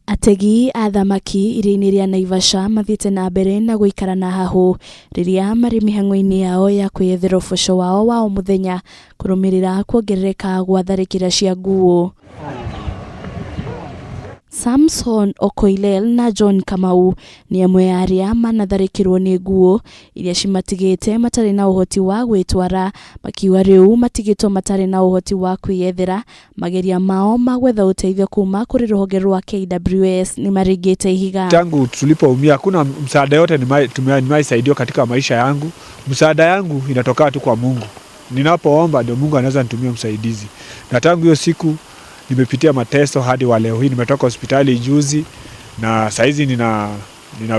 Ategi a thamaki iria-inĩ rĩa Naivasha mathiĩte na mbere na gũikara na hahũ rĩrĩa marĩ mĩhang'o-inĩ yao ya kwĩyethera ũboco wao wa o mũthenya kũrũmĩrĩra kuongerereka gwa tharĩkĩra cia nguũ. Samson Okoilel na John Kamau nĩ amwe a arĩa manatharĩkĩrwo nĩ nguũ iria cimatigĩte matarĩ na ũhoti wa gwĩtwara, makiuga rĩu matigĩtwo matarĩ na ũhoti wa kwĩyethera mageria mao ma gwetha ũteithio kuma kũrĩ rũhonge rwa KWS nĩ maringĩte ihiga. Tangu tulipoumia hakuna msaada yote nimewahi katika maisha yangu. Msaada yangu inatoka tu kwa Mungu. Ninapoomba ndio Mungu anaweza nitumia msaidizi. Na tangu hiyo siku nimepitia mateso hadi wa leo hii. Nimetoka hospitali juzi na saizi nina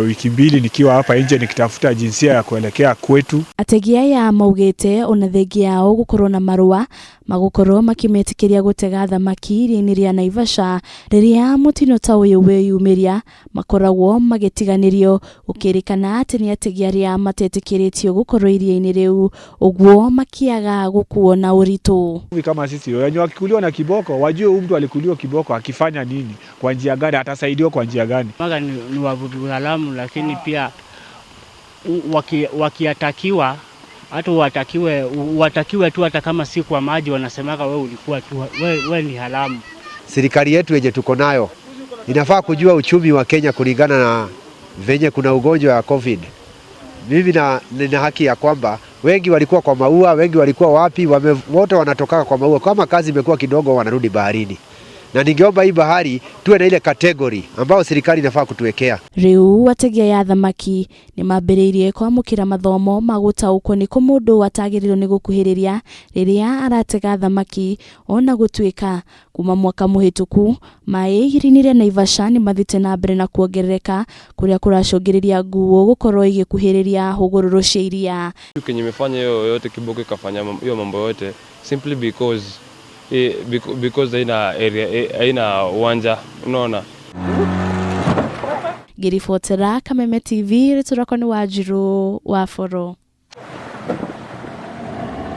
wiki 2 nikiwa hapa nje nikitafuta jinsia ya kuelekea kwetu. Ategi aya maugĩte ona thengia yao gũkorwo na marũa magũkorwo makĩmetĩkĩria gũtega thamaki iria-inĩ rĩa Naivasha rĩrĩa mũtino ta ũyũ weyumĩria makoragwo magĩtiganĩrio gũkĩrĩkana atĩ nĩ ategi arĩa matetĩkĩrĩtio gũkorwo iria-inĩ rĩu ũguo makĩaga gũkuo na ũritũ. Kama sisi wenye wakikuliwa na kiboko wajue huyu mtu alikuliwa kiboko akifanya nini, kwa njia gani, atasaidiwa kwa njia gani. Maga ni wavuvi haramu, lakini pia wakiatakiwa hata watakiwe tu, hata kama si kwa maji wanasemaga wewe ulikuwa tu, wewe ni haramu. Serikali yetu yenye tuko nayo inafaa kujua uchumi wa Kenya kulingana na venye kuna ugonjwa wa COVID. Mimi nina haki ya kwamba wengi walikuwa kwa maua, wengi walikuwa wapi, wote wanatoka kwa maua. Kama kazi imekuwa kidogo wanarudi baharini. Na ningeomba hii bahari tuwe na ile category ambayo serikali inafaa kutuwekea. Riu ategi aya thamaki nĩ mambĩrĩirie kwamũkĩra mathomo ma gũtaũkwo nĩ kũ mũndũ atagĩrĩirwo nĩ gũkuhĩrĩria rĩrĩa aratega thamaki ona gũtuĩka kuma mwaka mũhĩtũku maĩ iria-inĩ rĩa Naivasha nĩ mathiĩte na mbere na kuongerereka kũrĩa kũracũngĩrĩria nguo gũkorwo igĩkuhĩrĩria hũgũrũrũ cia iria. Kenye imefanya hiyo yote kiboko ikafanya hiyo mambo yote simply because because haina area, haina uwanja, unaona. Ngĩribotera Kameme TV, rĩtwa rĩakwa nĩ Wanjiru wa Boro.